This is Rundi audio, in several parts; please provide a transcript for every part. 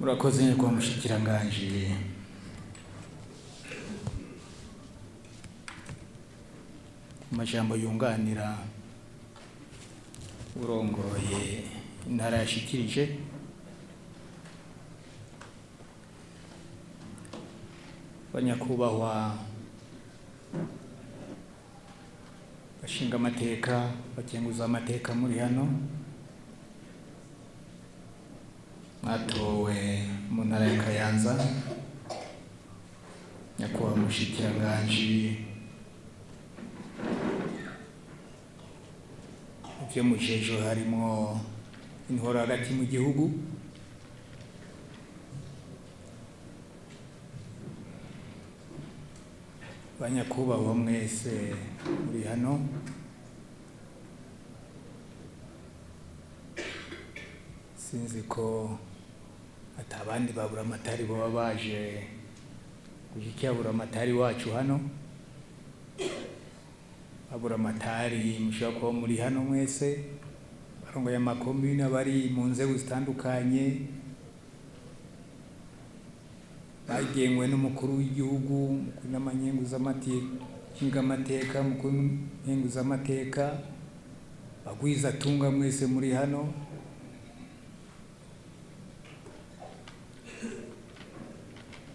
Murakoze, nyakubahwa mushikiranganji. Amajambo yunganira urongoye intara yashikirije, banyakubahwa bashinga amateka, bakenguza amateka muri hano mwatowe mu ntara ya Kayanza, nyakubahwa mushikiranganji, muvyo mujejwe harimwo intwaro hagati mu gihugu, banyakubahwa mwese muri hano, sinzi ko atabandi babura amatari baba baje gushyikira amatari wacu hano. Babura amatari mushobora kuba muri hano mwese, barongoye amakomune, bari mu nzego zitandukanye bagenwe n'umukuru w'igihugu, umukuru n'amanyenguzamateka, umukuru n'inkenguzamateka, bagwizatunga mwese muri hano,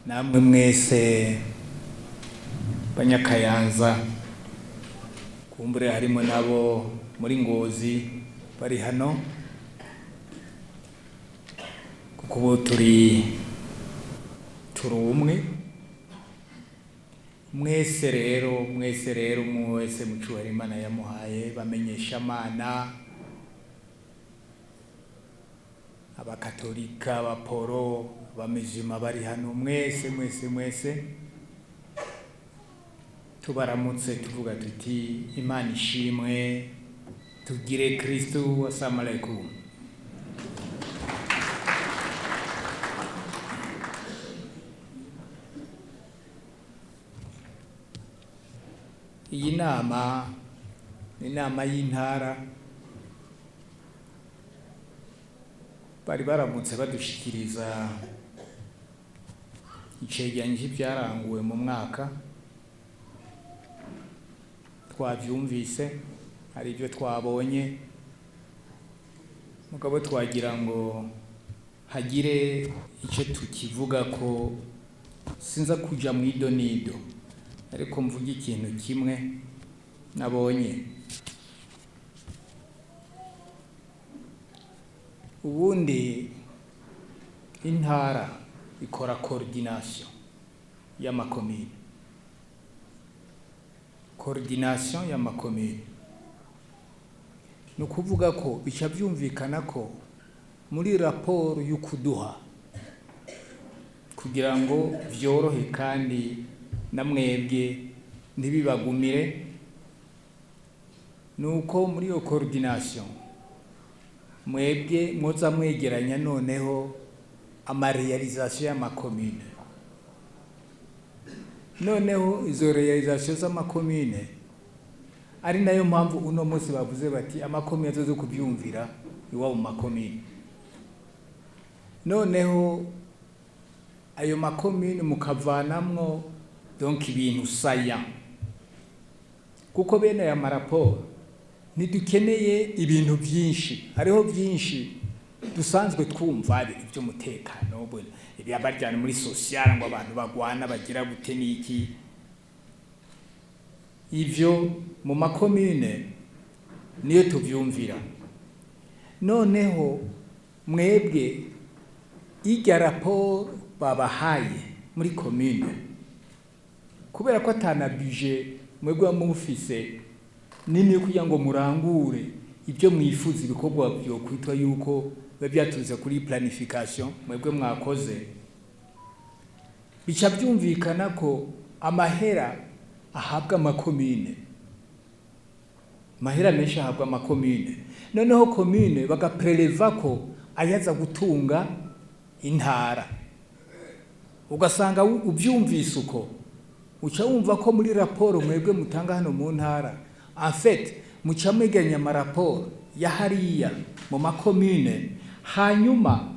namwe mwese banyakayanza, kumbure harimo nabo muri Ngozi bari hano, kuko ubu turi umwe. Mwese rero, mwese rero, umwe wese mu cyubahiro Imana yamuhaye, bamenyesha Imana, abakatolika, abaporo, abamizima bari hano, mwese mwese mwese tubaramutse tuvuga tuti: "Imana ishimwe, tugire Kristu, assalamu alaikum." Iyi nama ni inama y'intara. Bari baramutse badushikiriza icegeranyo c'ivyaranguwe mu mwaka. Twavyumvise, hari ibyo twabonye, mugabo twagira ngo hagire icyo tukivuga ko. Sinza kuja mu idonido, ariko mvuga ikintu kimwe nabonye. Ubundi intara ikora coordination y'amakomine, coordination y'amakomine ni ukuvuga ko bica byumvikana ko muri raporo y'ukuduha, kugira ngo vyorohe kandi na mwebwe ntibibagumire, nuko muri iyo coordination mwebwe mwoza mwegeranya noneho ama réalisations y'amakomine. Noneho izo réalisations z'amakomine, ari nayo mpamvu uno munsi bavuze bati amakomine azoze kubyumvira iwabo mu makomine. Noneho ayo makomine mukavanamwo donc ibintu saya, kuko bene aya maraporo ntidukeneye ibintu byinshi. Hariho byinshi dusanzwe twumva, ibintu by'umutekano, baryana muri social, ngo abantu bagwana bagira gute n'iki. Ivyo mu makomine niyo tuvyumvira. Noneho mwebwe irya raporo babahaye muri komine, kubera ko atana budget mwebwe mufise nini yo kugira ngo murangure ibyo mwifuza, ibikorwa byo kwitwa yuko biba byaturutse kuri planification mwebwe mwakoze, bica byumvikana ko amahera ahabwa amakomine, amahera menshi ahabwa amakomine, noneho komine bagapreleva ko ayaza gutunga intara. Ugasanga ubyumvise uko, uca wumva ko muri raporo mwebwe mutanga hano mu ntara, en fait muca mweganya amaraporo ya hariya mu makomine, hanyuma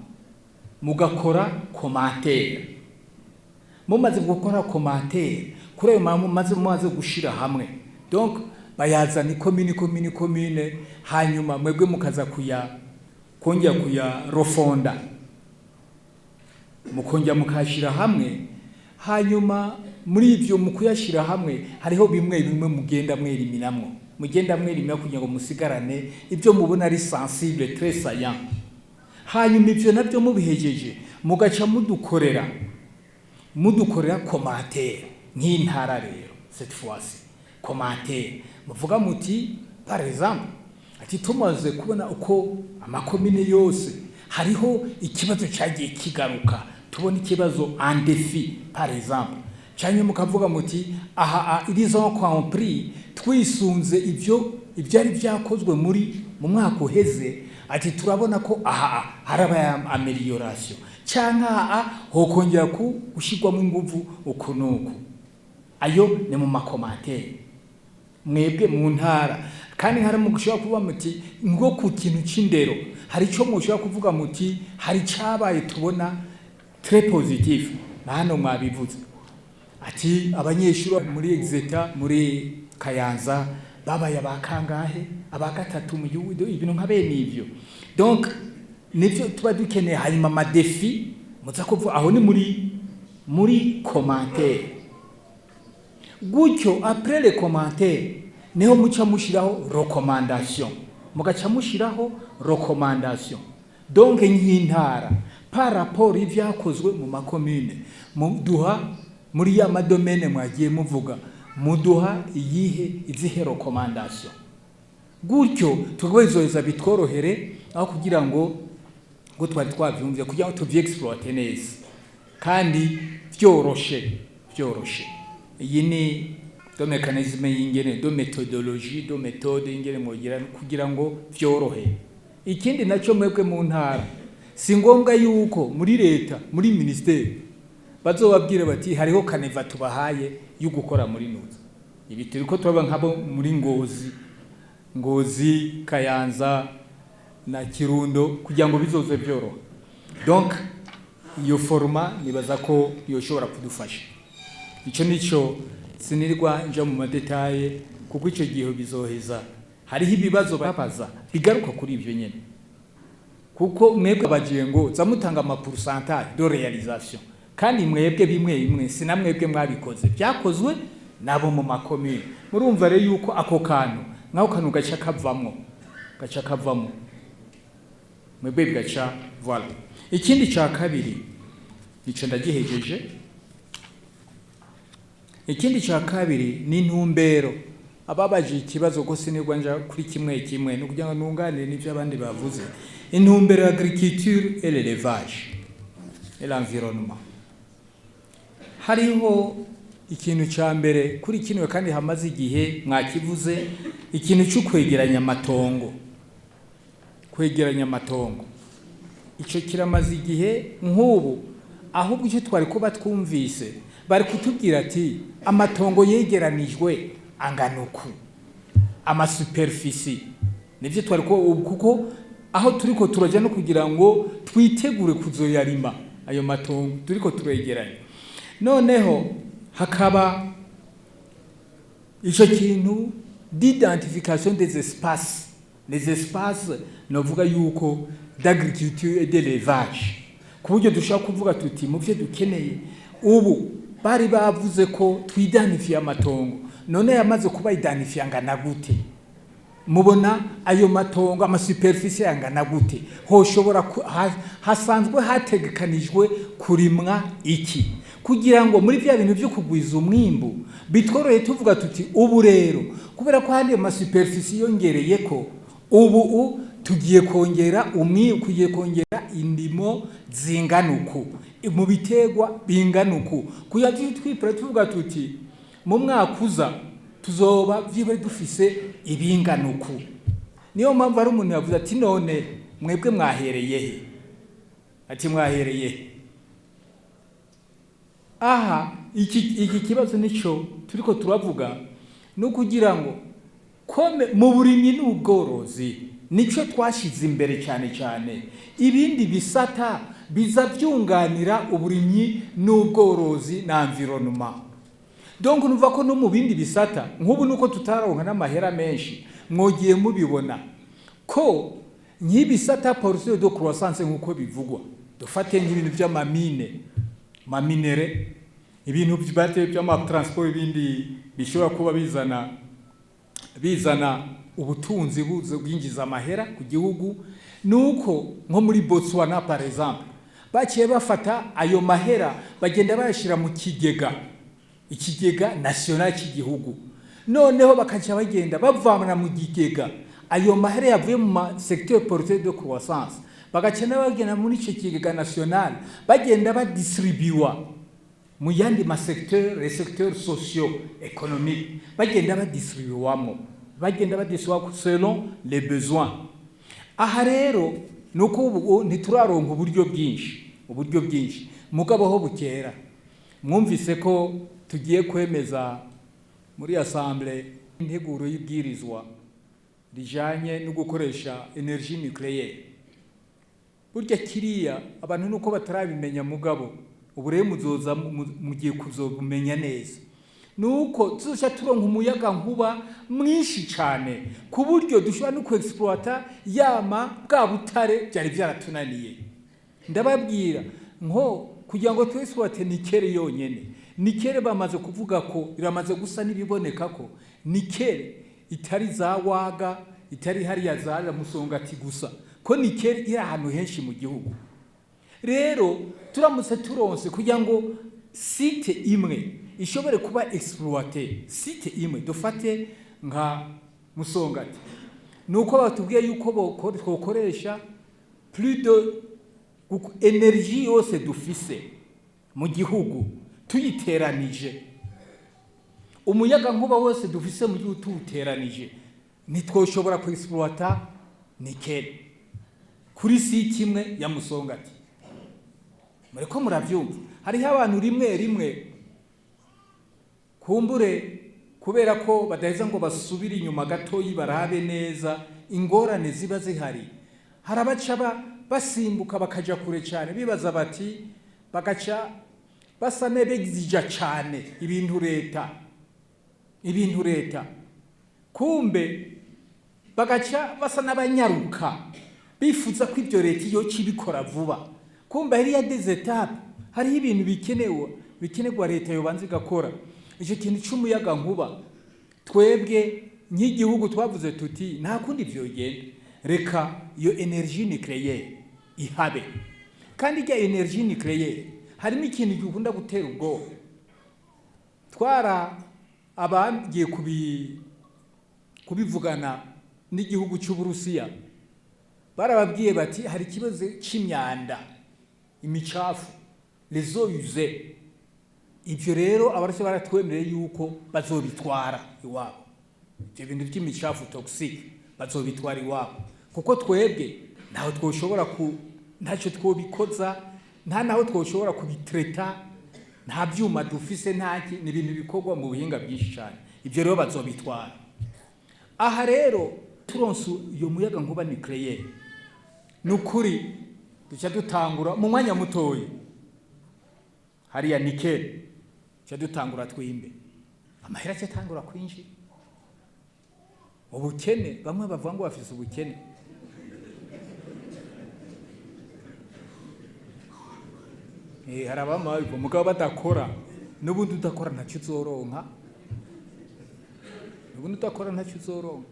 Mugakora commentaire. Mumaze gukora commentaire kuri ayo mumaze gushira hamwe, donc bayazana ikomine, komine, komine, hanyuma mwebwe mukaza kuya kongera kuya refonda, mukongera mukayashyira hamwe. Hanyuma muri ibyo, mu kuyashyira hamwe, hariho bimwe bimwe mugenda mweriminamwo, mugenda mwerimina kugira ngo musigarane ibyo mubona ari sensible, très saillant. Hanyuma ibyo nabyo mubihejeje, mugaca mudukorera commentaire nk'intara. Rero cette fois-ci commentaire muvuga muti, par exemple, ati tumaze kubona uko amakomine yose hariho ikibazo cyagiye kigaruka, tubona ikibazo, un défi par exemple, cyangwa mukavuga muti aha ils ont compris, twisunze ibyo ibyari byakozwe muri mu mwaka uheze, ati turabona ko aha haraba amélioration, cyangwa aha hokongera ku gushyirwamo ingufu uku n'uku. Ayo ni mu ma commentaires mwebwe mu ntara. Kandi hari mu gushobora kuvuga muti ngo ku kintu c'indero hari icyo mushobora kuvuga muti hari cyabaye tubona très positif. Na hano mwabivuze ati abanyeshuri muri Exeta, muri Kayanza, babaye abakangahe, aba gatatu mu gihugu, ibintu nka bene ivyo. Donc nivyo tuba dukeneye. Hanyuma ama défis muza kuvuga aho ni muri commentaire gutyo. Après les commentaires niho muca mushiraho recommandation, mugaca mushiraho recommandation. Donc nk'intara, par rapport y'ivyakozwe mu makomine, muduha muri ya ma domaines mwagiye muvuga, muduha iyihe, izihe recommandation? Gutyo tukabizoheza bitworohere, aho kugira ngo twari twavyumvye, kugira ngo tuvyexploite neza kandi vyoroshe, vyoroshe. Iyi ni de mécanisme y'ingene, de méthodologie, de méthode y'ingene mwogira kugira ngo vyorohe. Ikindi nacyo, mwebwe mu ntara, si ngombwa yuko muri leta, muri ministère, bazobabwira bati hariho canevas tubahaye yo gukora muri nuza. Ibi turiko turaba nk'abo muri Ngozi, Kayanza na Kirundo, kugira ngo bizoze byoroha. Donc iyo format nibaza ko yoshobora kudufasha. Ico nico, sinirwa nja mu ma détails kuko ico gihe bizoheza hariho ibibazo babaza bigaruka kuri ivyo nyene, kuko mwebwe bagiye ngo za mutanga ama pourcentage de réalisation, kandi mwebwe bimwe bimwe si namwebwe mwabikoze, byakozwe nabo mu makomine. Murumva rero yuko ako kantu nk'ako kantu gaca kavamwo mwebwe bigaca, voilà. Ikindi ca kabiri, ico ndagihejeje. Ikindi ca kabiri ni intumbero. Ababaje ikibazo ko sinirwa nja kuri kimwe kimwe, ni ukugira ngo nunganire n'ivyo abandi bavuze. Intumbero ya agriculture et l'élevage et l'environnement, hariho ikintu ca mbere kuri kino kandi hamaze igihe mwakivuze, ikintu cyo kwegeranya amatongo. Kwegeranya amatongo, ico kiramaze igihe. Nk'ubu ahubwo icyo twari kuba twumvise, bari kutubwira ati amatongo yegeranijwe angana uku, ama superficies. Nivyo twari ko, kuko aho turiko turaja no kugira ngo twitegure kuzoyarima ayo matongo turiko turegeranya. Noneho hakaba ico kintu d'identification des espaces, les espaces novuga yuko d'agriculture et d'élevage, ku buryo dushobora kuvuga tuti mu byo dukeneye ubu, bari bavuze ko twidentifiye amatongo, none yamaze kuba identifié angana gute? Mubona ayo matongo, ama superficies angana gute? Hoshobora hasanzwe hategekanijwe kurimwa iki, kugira ngo muri bya bintu byo kugwiza umwimbu bitworoheye, tuvuga tuti ubu rero kubera ko handi ama superficies yongereye, ko ubu tugiye kongera umwimbu, tugiye kongera indimo zingana uku, mu biterwa bingana uku, kugira ngo twipure tuvuga tuti mu mwaka uza tuzoba vyibure dufise ibingana uku. Niyo mpamvu hari umuntu yavuze ati none mwebwe mwahereye he? Ati mwahereye he? Aha iki kibazo nico turiko turavuga, no kugira ngo kome mu burimyi n'ubworozi nico twashize imbere cyane cyane, ibindi bisata Biza byunganira uburimyi n'ubworozi na environnement. Donc numva ko no mu bindi bisata nk'ubu, nuko tutaronka n'amahera menshi, mwogiye mubibona ko nk'ibisata porteurs de croissance nk'uko bivugwa, dufate nk'ibintu by'ama mines, ma minerais, ibintu bate by'ama transport, ibindi bishobora kuba bizana ubutunzi buze bwinjiza amahera ku gihugu, nuko nko muri Botswana, par exemple, baciye bafata ayo mahera bagenda bayashyira mu kigega, ikigega national cy'igihugu. Noneho bakaca bagenda bavana mu kigega ayo mahera yavuye mu ma secteur porteur de croissance, bagaca bagenda muri icyo kigega national, bagenda badistribuwa mu yandi ma secteur, les secteurs sociaux économiques, bagenda badistribuwamo, bagenda badistribuwa selon les besoins. Aha rero nuko ubu ntituraronka uburyo bwinshi, mugabo ho bukera mwumvise ko tugiye kwemeza muri assemblée integuro y'ibwirizwa rijanye no gukoresha énergie nucléaire. Burya kiriya abantu nuko batarabimenya, mugabo ubu rero muzoza mugiye kuzobumenya neza, nuko tuzoca turonka umuyaga nkuba mwinshi cyane, ku buryo dushobora no kuexploita yama bwa butare byari byaratunaniye. Ndababwira nko kugira ngo twexploite nickel yonyene, nickel bamaze kuvuga ko iramaze gusa n'ibiboneka ko nickel itari za Waga, itari hariya za Musongati gusa, ko nickel iri ahantu henshi mu gihugu. Rero turamutse turonse kugira ngo site imwe ishobore kuba exploitée, site imwe dufate nka Musongati, nuko batubwiye yuko twokoresha plus de énergie yose dufise mu gihugu tuyiteranije, umuyaga nkuba wose dufise mu gihugu tuwuteranije, ntitwoshobora ku exploita nickel kuri site imwe ya Musongati. Muriko muravyumva? Hariho abantu rimwe rimwe kumbure kubera ko badaheza ngo basubire inyuma gatoyi barabe neza ingorane ziba zihari, hari abaca basimbuka bakaja kure cyane, bibaza bati, bagaca basa n'ebegizija cyane ibintu leta, kumbe bagaca basa n'abanyaruka bifuza ko ibyo leta iyo kibikora vuba. Kumbe hariya des étapes, hariho ibintu bikenewe, bikenerwa leta yobanza igakora. Icyo kintu cy'umuyaga nkuba, twebwe nk'igihugu twavuze tuti nta kundi vyogenda, reka iyo énergie nucléaire ihabe. Kandi irya énergie nucléaire harimo ikintu gikunda gutera ubwoba. Twara abagiye kubivugana n'igihugu cy'Uburusiya, barababwiye bati hari ikibazo c'imyanda, imicafu, les eaux usées. Ibyo rero abarusiya baratwemereye yuko bazobitwara iwabo, ibyo bintu by'imicafu toxique bazobitwara iwabo, kuko twebwe ntaho twoshobora ku ntacyo twobikoza, nta naho twoshobora kubitreta, nta byuma dufise, ntaki. Ni ibintu bikorwa mu buhinga bwinshi cyane. Ibyo rero bazobitwara. Aha rero turonse iyo muyaga nkuba nucléaire, ni ukuri duca dutangura mu mwanya mutoyi hariya nickel, duca dutangura twimbe, amahera aca atangura kwinjira. Ubukene bamwe bavuga ngo bafise ubukene. Hari abama babivuga mugabo badakora. N'ubundi udakora ntacyo uzoronka, n'ubundi udakora ntacyo uzoronka.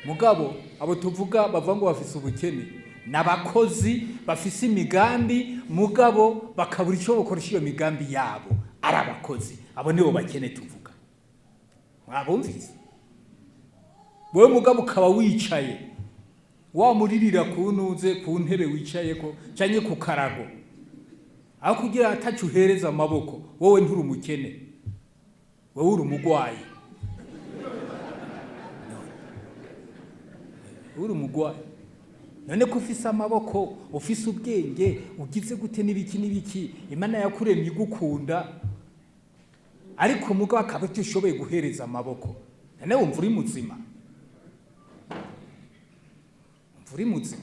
Mugabo abo tuvuga bavuga ngo bafise ubukene n'abakozi bafise imigambi, mugabo bakabura icyo bakoresha iyo migambi yabo ari abakozi. Abo nibo bakene tuvuga. Mwabumvise? Wowe mugabo ukaba wicaye wamuririra ku ntuze, ku ntebe wicayeko canke ku karago, aho kugira atacu uhereza amaboko, wowe nturi umukene, wowe uri umugwayi, uri umugwayi. None ko ufise amaboko, ufise ubwenge, ugize gute n'ibiki n'ibiki, Imana yakuremye igukunda, ariko mugabo akaba utishoboye guhereza amaboko, none wumva uri muzima? Wumva uri muzima?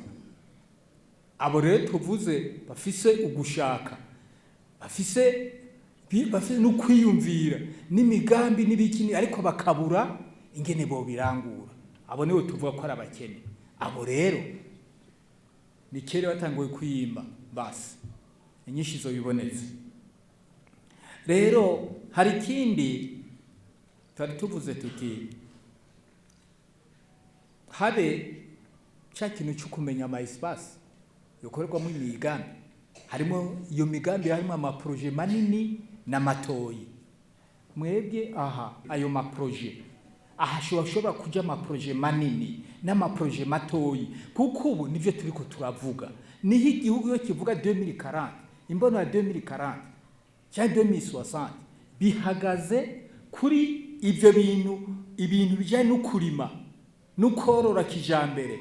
Abo rero tuvuze bafise ugushaka, bafise no kwiyumvira n'imigambi n'ibikini, ariko bakabura ingene bobirangura, abo nibo tuvuga ko ari abakene. Abo rero ni kera batanguye kwiyimba, basi inyinshi zo bibonetse. Rero hari ikindi twari tuvuze tuti habe cya kintu cyo kumenya ama espace yokorerwamo imigambi. Harimo iyo migambi, harimo ama projets manini n'amatoyi. Mwebwe aha ayo ma projets aha ashobora kuja ama projets manini n'ama projets matoyi, kuko ubu nivyo turiko turavuga. Niho igihugu iyo kivuga 2040, imbono ya 2040 cyangwa 2060, bihagaze kuri ivyo bintu, ibintu bijanye no kurima no korora kijambere.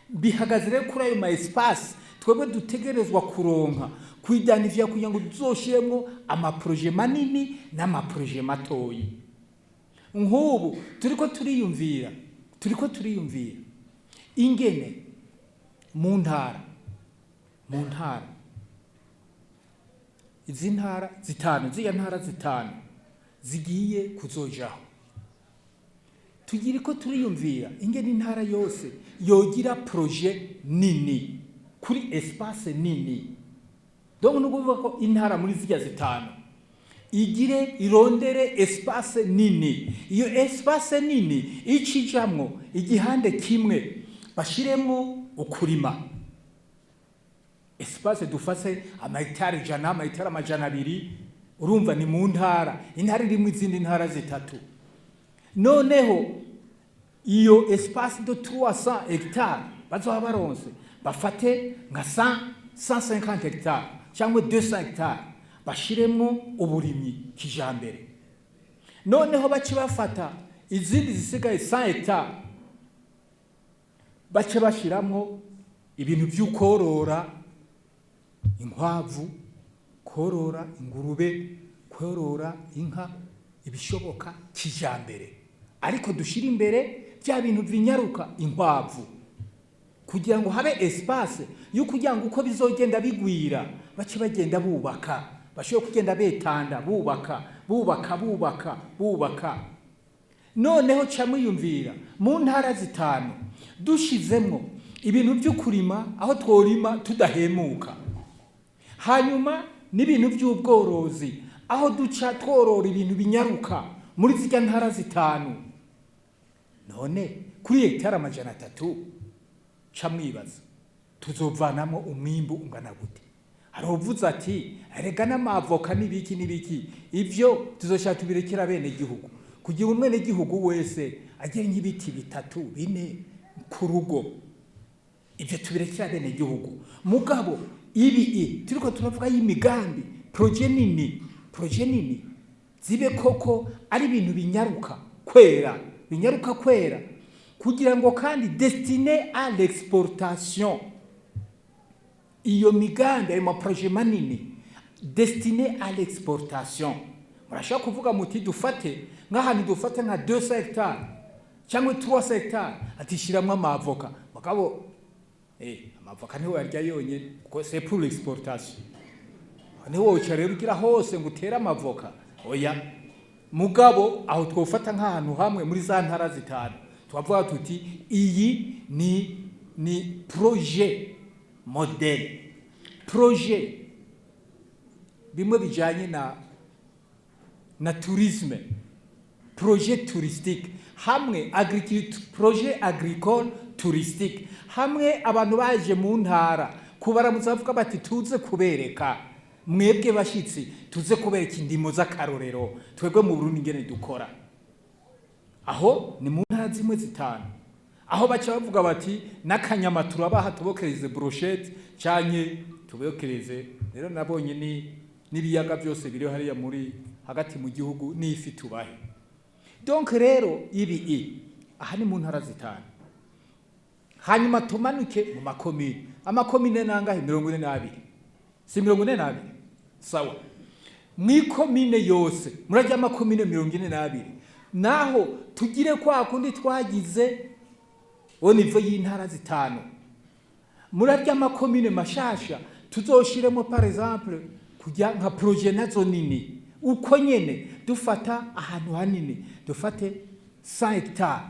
Bihagaze rero kuri ayo ma espace twebwe dutegerezwa kuronka kuidentifia kugira ngo tuzoshiremwo ama projets manini n'ama projets matoyi. Nk'ubu turiko turiyumvira ingene mu ntara izi ntara zitanu, ziriya ntara zitanu zigiye kuzojaho, tugira ko turiyumvira ingene intara yose yogira projet nini kuri espace nini. Donc ni ukuvuga ko intara muri zirya zitanu igire irondere espace nini. Iyo espace nini icijamwo igihande kimwe bashiremwo ukurima, espace dufase amahegitari 100, amahegitari 200. Urumva ni mu ntara, intara irimwo izindi ntara zitatu. Noneho iyo espace de 300 hectares bazoba baronse, bafate nka 100, 150 hectares cyangwa 200 hectares, bashiremwo uburimyi kijambere. Noneho bace bafata izindi zisigaye, 100 hectares, bace bashiramwo ibintu by'ukorora inkwavu, korora ingurube, korora inka, ibishoboka kijambere. Ariko dushira imbere bya bintu vinyaruka, inkwavu, kugira ngo habe espace yo kugira ngo uko bizogenda bigwira bace bagenda bubaka, bashobore kugenda betanda, bubaka, bubaka, bubaka, bubaka. Noneho ca mwiyumvira mu ntara zitanu dushizemwo ibintu byo kurima, aho tworima tudahemuka, hanyuma n'ibintu by'ubworozi, aho duca tworora ibintu binyaruka muri zirya ntara zitanu. None kuri hegitari 300, ca mwibaza tuzovanamo umwimbu ungana gute? Hari uvuze ati erega n'amavoka n'ibiki n'ibiki, ivyo tuzoshaka tubirekera bene gihugu, kugira umwene gihugu wese agire nk'ibiti bitatu, bine ku rugo. Ibyo tubirekera bene gihugu. Mugabo ibi turiko turavuga y'imigambi, projet nini, projet nini zibe koko ari ibintu binyaruka kwera, binyaruka kwera, kugira ngo kandi destiné à l'exportation. Iyo migambi, ayo ma projets manini destiné à l'exportation, murashobora kuvuga muti dufate nk'ahantu, dufate nka 200 hectares cyangwa 300 hectares, ati shiramwo amavoka. Mugabo amavoka ntiwo yarya yonyene, kuko c'est pour l'exportation. Ntiwoca rero ugira hose ngo utere amavoka, oya. Mugabo aho twofata nk'ahantu hamwe muri za ntara zitanu, twavuga tuti iyi ni projet modèle, projet bimwe bijanye na tourisme, projet touristique hamwe projet agricole touristique hamwe. Abantu baje mu ntara kubaramutsa bavuga bati tuze kubereka mwebwe bashitsi, tuze kubereka indimo z'akarorero twebwe mu Burundi ingene dukora. Aho ni mu ntara zimwe zitanu, aho baca bavuga bati n'akanyama turabaha, tubokereze brochette canke tubokereze. Rero nabonye ni n'ibiyaga byose biri hariya muri hagati mu gihugu n'ifi tubahe. Donc rero ibi aha ni mu ntara zitanu. Hanyuma tumanuke mu makomine. Amakomine nangahe? 42, si 42? Sawa. Mw'ikomine yose, murajya amakomine 42, naho tugire kwa kundi twagize au niveau y'intara zitanu. Murarya amakomine mashasha tuzoshiremo, par exemple, kujya nka projet nazo nini, uko nyene dufata ahantu hanini, dufate 100 hectares.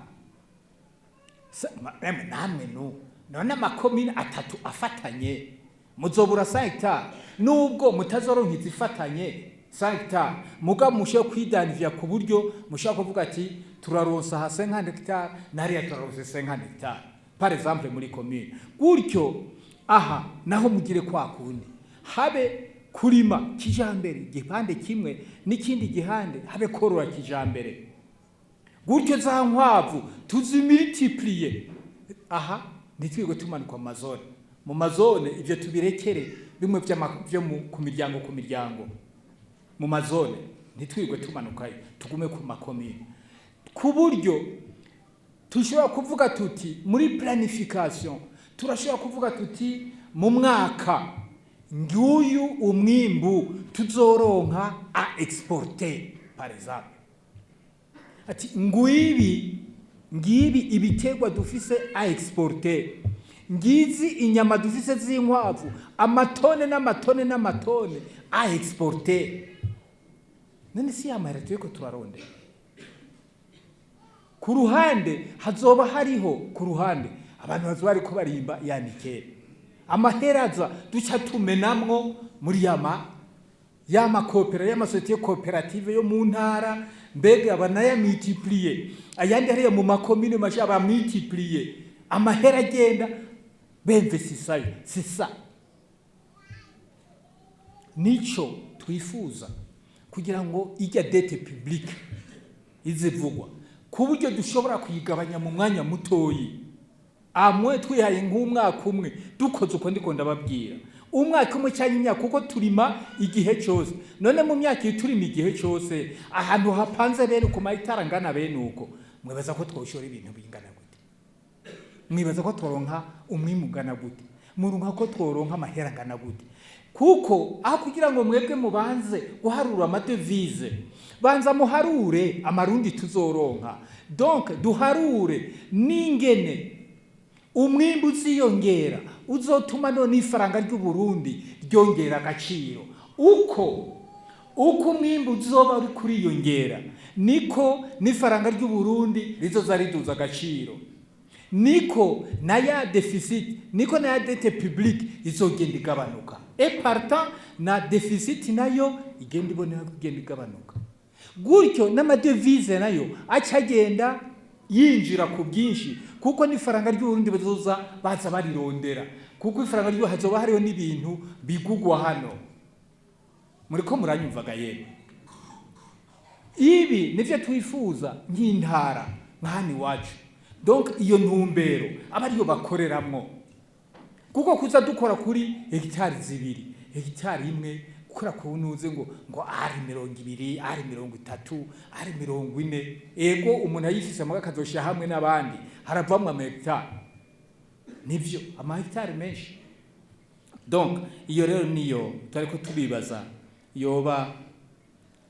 Emwe namwe nu none amakomine atatu afatanye muzobura 100 hectares? Nubwo mutazoronka izifatanye 100 hectares, mugabo mushobora kwidanivya ku buryo mushobora kuvuga ati turaronsa ha 50 hectares, nariya turaronsa 50 hectares, par exemple, muri commune. Gutyo aha naho mugire kwa kundi, habe kurima kijambere igipande kimwe, n'ikindi gihande habe korora kijambere. Gutyo za nkwavu tuzimultiplier. Aha ntitwirwe tumanuka mu mazone, mu mazone ivyo tubirekere bimwe vyo ku miryango, ku miryango mu mazone. Ntitwirwe tumanukayo, tugume ku makomine, ku buryo tushobora kuvuga tuti muri planification turashobora kuvuga tuti mu mwaka nguyu umwimbu tuzoronka à exporter, par exemple, ati ngwibi, ngibi ibiterwa dufise à exporter, ngizi inyama dufise z'inkwavu, amatone n'amatone n'amatone à exporter. None si yamahera turiko turarondera? Ku ruhande hazoba hariho, ku ruhande abantu bazoba bariko barimba ya nickel. Amaheraza duca tumenamwo muri yama coopéra, y'amasosiyete coopérative yo mu ntara, mbega banayamultiplier, ayandi hariya mu makomine masha bamultiplier, amahera agenda bemvesisayo. C'est ça nico twifuza, kugira ngo ijya dette publique izivugwa ku buryo dushobora kuyigabanya mu mwanya mutoyi, amwe twihaye nk'umwaka umwe, dukoze uko ndiko ndababwira, umwaka umwe cyangwa imyaka, kuko turima igihe cyose. None mu myaka iyo turima igihe cyose, ahantu hapanze bene ku mahitara angana bene uko, mwibaza ko twoshora ibintu bingana gute? Mwibaza ko tworonka umwimbu ungana gute? Murunka ko tworonka amahera angana gute? Kuko aho kugira ngo mwebwe mubanze guharura amadevize, banza muharure amarundi tuzoronka. Donc duharure n'ingene umwimbu uziyongera, uzotuma none ifaranga ry'Uburundi ryongera agaciro. Uko umwimbu uzoba uri kuriyongera, niko n'ifaranga ry'Uburundi rizoza riduza agaciro, niko na ya déficit, niko na ya dette publique izogenda igabanuka, et partant na déficit nayo igenda iboneka ko igenda igabanuka. Gutyo n'amadevize nayo aca agenda yinjira ku bwinshi, kuko n'ifaranga ry'Uburundi bazoza baza barirondera, kuko ifaranga ryo hazoba hariho n'ibintu bigugwa hano. Muriko muranyumvaga? Yemwe, ibi nivyo twifuza nk'intara, nka hano iwacu. Donc iyo ntumbero aba ariyo bakoreramwo, kuko kuza dukora kuri hegitari 2, hegitari 1, gukora ku ntuze ngo ari 20, ari 30, ari 40, ego umuntu ayifise muga akazoshira hamwe n'abandi, haravamwo amahegitari, nivyo, amahegitari menshi. Donc iyo rero niyo turiko tubibaza, yoba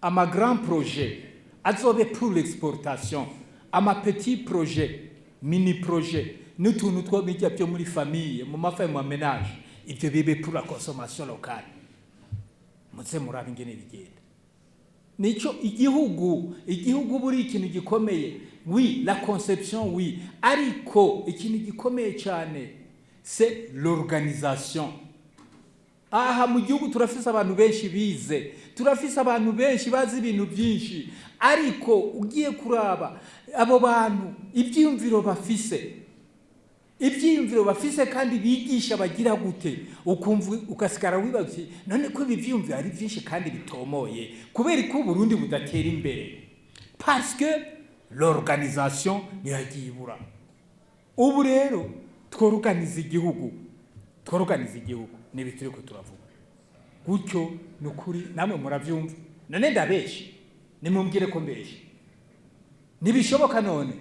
ama grand projet azobe pour l'exportation, ama petit projet, mini projet n'utuntu two bijya byo muri famille, mu mafa, mu ménage, ibyo bibe pour la consommation locale. Muze murabe ingene bigenda. Nico igihugu buri ikintu gikomeye. Oui, la conception, oui, ariko ikintu gikomeye cyane, c'est l'organisation. Aha mu gihugu turafise abantu benshi bize, turafise abantu benshi bazi ibintu byinshi, ariko ugiye kuraba abo bantu, ibyiyumviro bafise kandi bigisha bagira gute, ukumva ugasigara wibaza uti none ko ibi vyiyumviro ari byinshi kandi bitomoye, kubera ko Uburundi budatera imbere? Parce que l'organisation niyo yagiye ibura. Ubu rero tworoganiza igihugu, tworoganiza igihugu, nibi turiko turavuga gutyo. Ni ukuri namwe muravyumva. None ndabeshe? Nimumbwire ko mbeshe. Ntibishoboka. None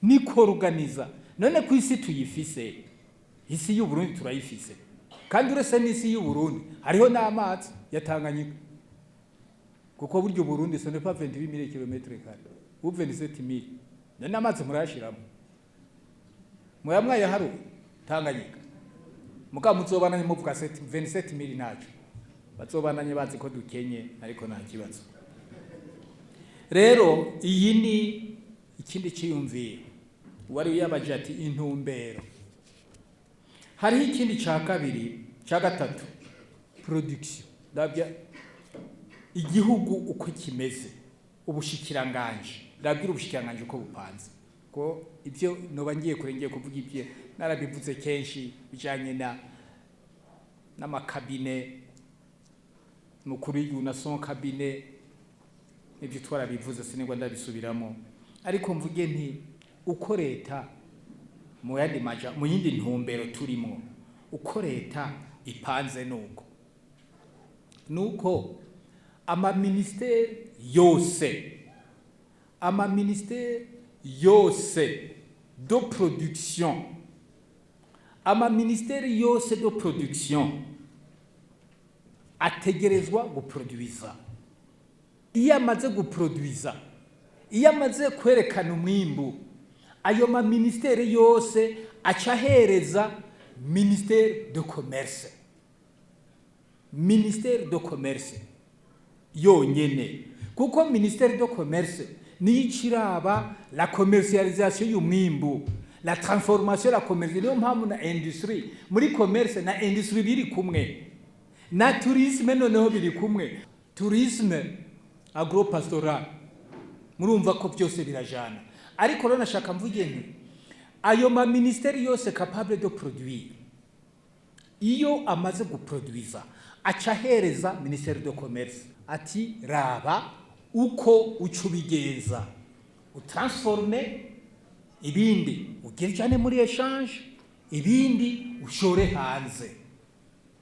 ni koroganiza. None ku isi tuyifise, isi y'Uburundi turayifise, kandi uretse n'isi y'Uburundi hariho n'amazi ya Tanganyika, kuko burya Uburundi ce n'est pas 28 000 km carrés ou 27 000. None amazi murayashiramo, muya mwayaharuye? Tanganyika. Mugabo muzobananye muvuga 27 000, ntaco bazobananye bazi ko dukenye, ariko nta kibazo. Rero iyi ni ikindi ciyumviro wari yabaje ati intumbero. Hariho ikindi ca kabiri, ca gatatu, production. Ndabya igihugu uko kimeze, ubushikiranganje, ndabwira ubushikiranganje uko bupanze, ko ibyo noba ngiye kure, ngiye kuvuga ibyo narabivuze kenshi bijanye na n'ama cabinets, mukuru w'igihugu na son cabinet. Ibyo twarabivuze, sinigwa ndabisubiramo, ariko mvuge nti uko leta, mu yandi maja, mu yindi ntumbero turimo, uko leta ipanze nuko amaministeri yose de production, amaministeri yose de production ategerezwa guproduiza. Iyo amaze guproduiza, iyo amaze kwerekana umwimbu, ayo maministeri yose aca ahereza ministère de commerce, ministère de commerce yonyene, kuko ministère de commerce niyo iciraba la commercialisation y'umwimbu, la transformation, la commerce. Niyo mpamvu na industrie muri commerce na industrie biri kumwe na tourisme, noneho biri kumwe, tourisme agropastoral. Murumva ko byose birajana. Ariko rero nashaka mvuge nti ayo ma ministeri yose capable de produire, iyo amaze guproduiza, aca ahereza ministère de commerce ati: "Raba uko uca ubigenza, utransforme ibindi, ugire cyane muri échange, ibindi ushore hanze."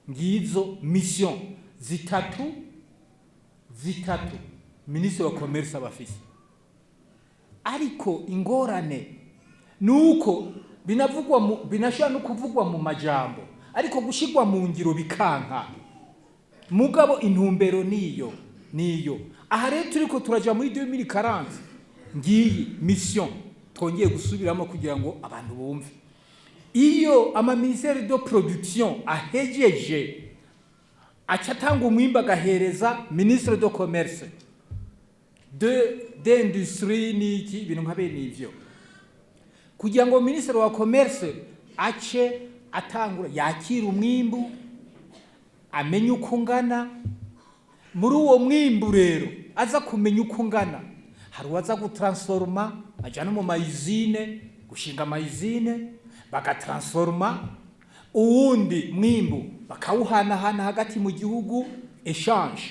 Ngizo mission zitatu ministre wa commerce aba afise. Ariko ingorane nuko binavugwa mu, binashobora no kuvugwa mu majambo, ariko gushirwa mu ngiro bikanka. Mugabo intumbero niyo. Aha rero turiko turaja muri 2040. Ngiyi mission twongeye gusubiramo kugira ngo abantu bumve. Iyo ama ministère de production ahejeje, aca atanga umwimbu, agahereza ministre de commerce, de d'industrie n'iki, ibintu nka bene ivyo, kugira ngo ministre wa commerce ace atangura yakira umwimbu, amenye uko ungana. Muri uwo mwimbu rero aza kumenya uko ungana, hari uwaza gutransforma, ajana mu ma usines, gushinga ama usines bagatransforma, uwundi mwimbu bakawuhanahana hagati mu gihugu, échange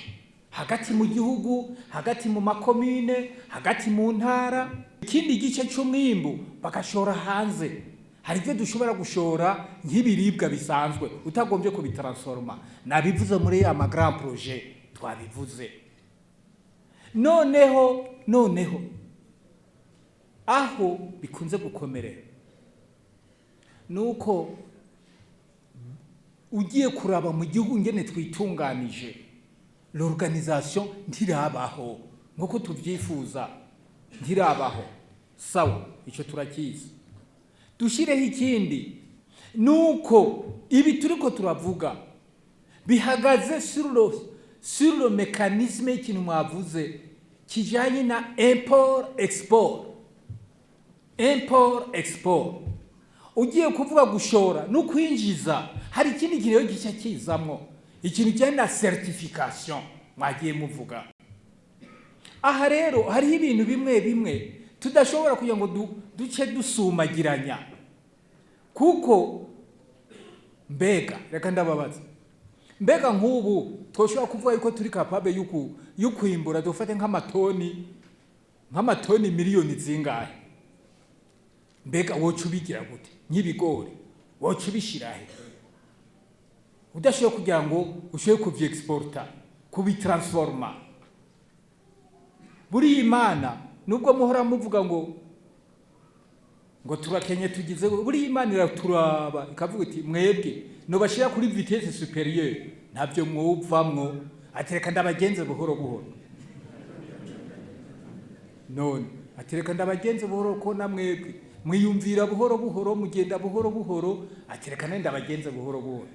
hagati mu gihugu, hagati mu makomine, hagati mu ntara. Ikindi gice c'umwimbu bagashora hanze. Hari ibyo dushobora gushora nk'ibiribwa bisanzwe utagombye kubitransforma, nabivuze muri ama grand projet twabivuze. Noneho aho bikunze gukomerera nuko ugiye kuraba mu gihugu ngene twitunganije, l'organisation ntirabaho nkuko tuvyifuza, ntirabaho. Sawa, ico turakizi. Dushireho ikindi, nuko ibi turiko turavuga bihagaze sur le mécanisme y'ikintu mwavuze kijanye na import export. Import export, ugiye kuvuga gushora no kwinjiza, hari ikindi kintu rero gica kizamwo, ikintu kijyanye na certification mwagiye muvuga. Aha rero hariho ibintu bimwe bimwe tudashobora kugira ngo duce dusumagiranya, kuko mbega, reka ndababaza, mbega nk'ubu twoshobora kuvuga yuko turi capable y'ukwimbura, dufate nk'amatoni miliyoni zingahe? Mbega woca ubigira gute? Nk'ibigori woca ubishirahe udashoboye kugira ngo ushobore kuvyexporta, kubitransforma? Buriya Imana, nubwo muhora muvuga ngo turakenye, tugize, buriya Imana iraturaba ikavuga iti: "Mwebwe nobashira kuri vitesse supérieure, ntabyo mwuvamwo." Atereka ndabagenze buhoro buhoro. None atereka ndabagenze buhoro, ko na mwebwe Mwiyumvira buhoro buhoro, mugenda buhoro buhoro, ati reka nenda bagenze buhoro buhoro.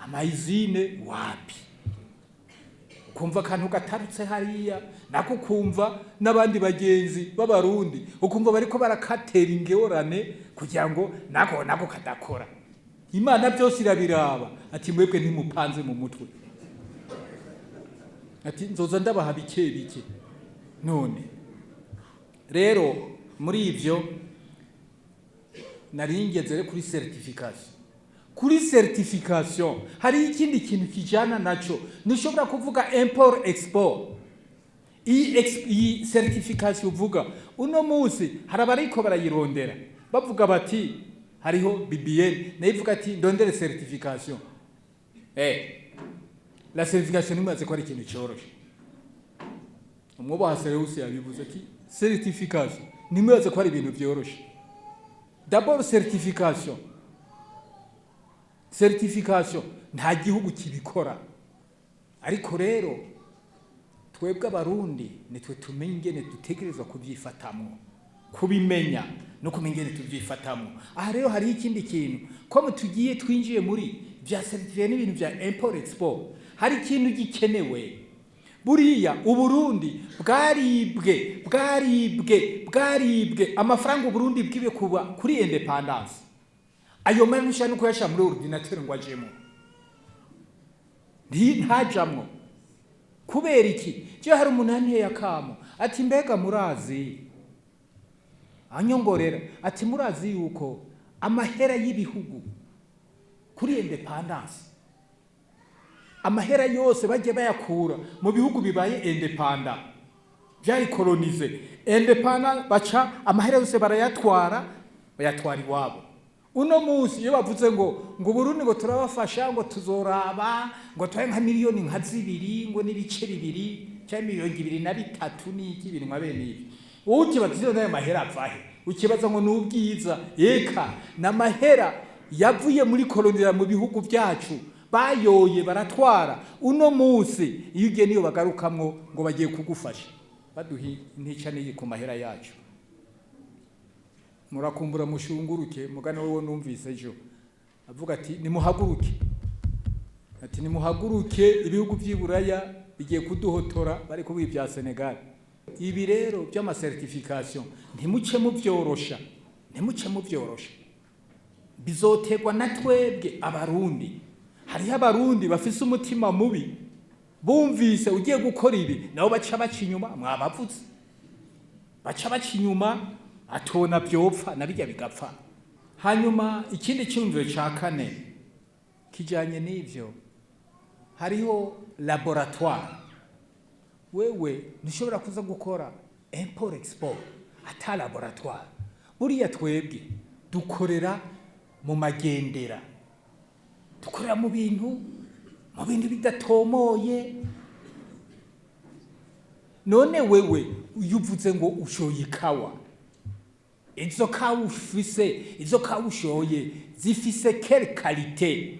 Ama usines wapi, ukumva akantu gatarutse hariya, nako ukumva n'abandi bagenzi b'Abarundi, ukumva bariko barakatera ingorane kugira ngo nako kadakora. Imana byose irabiraba, ati mwebwe ntimupanze mu mutwe, ati nzoza ndabaha bike bike. None rero muri ivyo nari ngeze kuri certification. Kuri certification hari ikindi kintu kijana naco. Ntushobora kuvuga import export. Iyi certification uvuga uno munsi, hari abariko barayirondera, bavuga bati hariho BBN nayo ivuga ati ndondere certification. La certification nimaze ko ari ikintu coroshe. Umwubaha Serewusi yabivuze ati certification ntimubaze ko ari ibintu vyoroshe. D'abord certification nta gihugu kibikora, ariko rero twebwe Abarundi nitwe tumenye ingene dutegerezwa kubyifatamwo, kubimenya no kumenya ingene tubyifatamwo. Aha rero hariho ikindi kintu, ko tugiye twinjiye muri vya certificat n'ibintu vya import export, hari ikintu gikenewe. Buriya Uburundi bwaribwe, bwaribwe, bwaribwe amafaranga. Uburundi bwibe kuba kuri indépendance, ayo mahera ntushobora no kuyashira muri ordinateur ngo ajemo. Ntajamwo. Kubera iki? Je hari umuntu yanteye akamo ati mbega murazi, anyongorera ati murazi yuko amahera y'ibihugu kuri indépendance, amahera yose bagiye bayakura mu bihugu bibaye indépendants, byari colonisés, indépendants, baca amahera yose barayatwara, bayatwara iwabo. Uno munsi iyo bavuze ngo Burundi ngo turabafasha, ngo tuzoraba ngo tuhe nka miliyoni nka 2 ngo n'ibice 2 cyangwa 23 n'iki, ibintu nka bene ibi, wowe ukibaza iyo nayo mahera avahe? Ukibaza ngo ni ubwiza? Eka, n'amahera yavuye muri kolonira mu bihugu byacu, bayoye baratwara. Uno munsi iyo ugiye niyo bagarukamwo ngo bagiye kugufasha, baduha intica n'iyi ku mahera yacu. Murakumbura mushunguruke. Mugani wowe numvise ejo avuga ati nimuhaguruke, ati nimuhaguruke, ibihugu by'i Buraya bigiye kuduhotora, bari kuvuga ibya Senegal. Ibi rero by'ama certification ntimuce mubyorosha, ntimuce mubyorosha. Bizoterwa na twebwe Abarundi. Hariho Abarundi bafise umutima mubi, bumvise ugiye gukora ibi nabo baca baca inyuma. Mwabavutse baca baca inyuma, atona byopfa na bijya bigapfa. Hanyuma ikindi cyumviro ca kane kijanye n'ivyo, hariho laboratoire. Wewe ntushobora kuza gukora import export ata laboratoire. Buriya twebwe dukorera mu magendera, dukorera mu bintu bidatomoye. None wewe iyo uvuze ngo ushoye ikawa, izo kawa ufise, izo kawa ushoye zifise quelle qualité?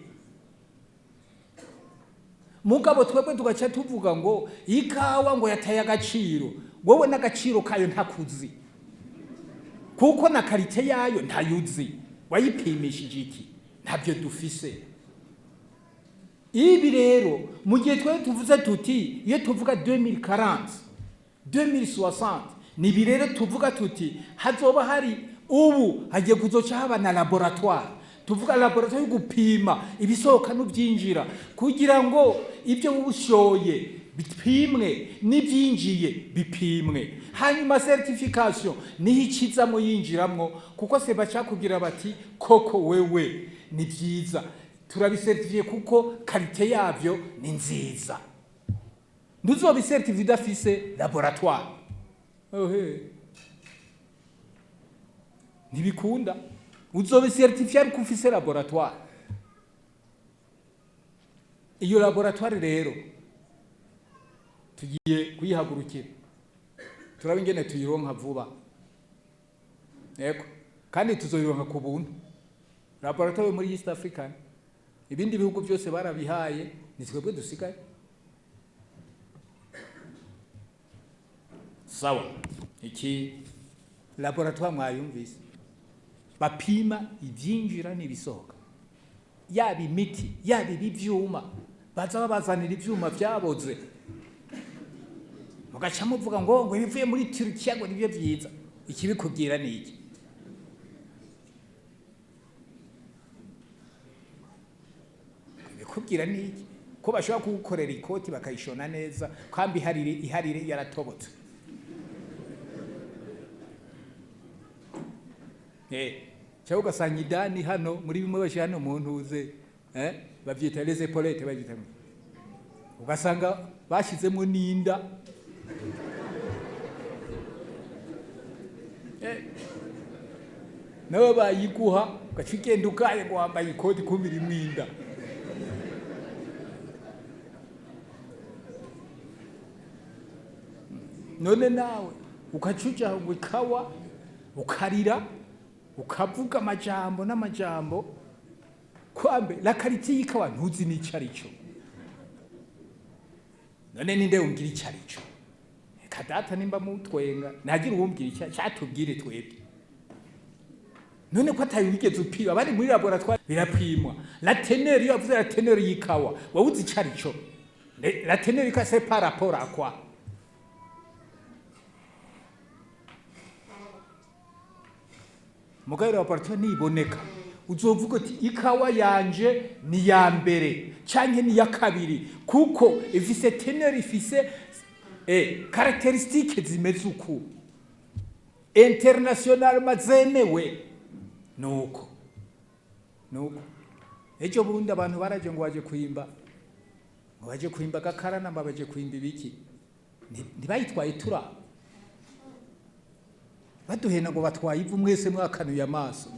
Mugabo twebwe tugaca tuvuga ngo ikawa ngo yataye agaciro. Wowe n'agaciro kayo ntakuzi, kuko na qualité yayo ntayuzi. Wayipimishije iki? Ntabyo dufise. Ibi rero mu gihe twe tuvuze tuti iyo tuvuga 2040, 2060, ni ibi rero tuvuga tuti hazoba hari, ubu hagiye kuzoca haba na laboratoire. Tuvuga laboratoire yo gupima ibisohoka n'ubyinjira, kugira ngo ibyo ushoye bipimwe n'ibyinjiye bipimwe. Hanyuma certification niho ikizamo, yinjiramwo, kuko se baca kugira bati koko wewe ni byiza, turabicertifiye kuko qualité yavyo ni nziza. Ntuzobicertifiye udafise laboratoire. Ohe, ntibikunda. Uzobicertifiye ariko ufise laboratoire. Iyo laboratoire rero tugiye kuyihagurukira, turaba ingene tuyironka vuba. Yego, kandi tuzoyironka ku buntu, laboratoire muri East African. Ibindi bihugu byose barabihaye, ni twebwe dusigaye. Sawa, iki laboratoire mwayumvise. Bapima ivyinjira n'ibisohoka, yaba imiti, yaba ibi vyuma baza babazanira, ivyuma vyaboze, mugaca muvuga ngo ibivuye muri Turukiya ngo nibyo vyiza. Ikibikubwira ni iki? Ibikubwira ni iki ko bashobora kugukorera ikoti bakayishona neza, kandi iharire iharire yaratobotse? Cyangwa ugasanga idani hano muri bimwe bashyira hano mu ntuze, babyita les épaulettes, babyita, ugasanga bashyizemo n'inda. Nawe bayiguha, ugaca ugenda ugaye ngo wambaye ikoti, kumbe irimwo inda. None nawe ugaca uja ngo ikawa, ukarira, ukavuga amajambo n'amajambo, kwambe la qualité y'ikawa ntuzi n'ico ari cyo. None ninde wumbwira ico ari cyo? Reka data, nimba mutwenga, ntagira uwumbwira icyo cyatubwire twebwe. None ko atayo wigeze upima, bari muri laboratoire birapimwa. La teneur, iyo bavuze la teneur y'ikawa, wowe uzi ico ari cyo? La teneur y'ikawa, c'est par rapport à quoi? Mugabo laboratoire niboneka, uzovuga uti ikawa yanje ni ya mbere canke ni ya kabiri, kuko ifise teneur, ifise caractéristiques zimeze uku, internationalement zemewe. Nuko ejo bundi abantu baraje ngo baje kwimba, ngo baje kwimba gakaranamba, baje kwimba ibiki. Ntibayitwaye turaba baduhena ngo batwaye ivu, mwese mwakanuye amaso.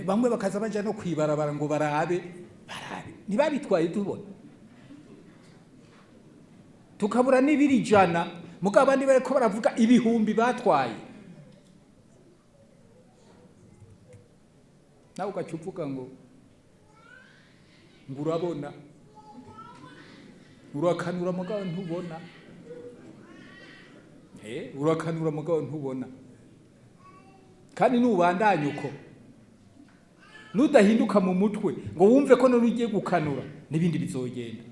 Bamwe bakaza baja no kwibarabara ngo barabe barabe. Ntibabitwaye tubona, tukabura n'ibiri 100, mugabo abandi bariko baravuga ibihumbi batwaye. Nawe ugaca uvuga ngo urabona, urakanura mugabo ntubona. Urakanura mugabo ntubona. Kandi nubandanya uko, nudahinduka mu mutwe ngo wumve ko none ugiye gukanura, n'ibindi bizogenda.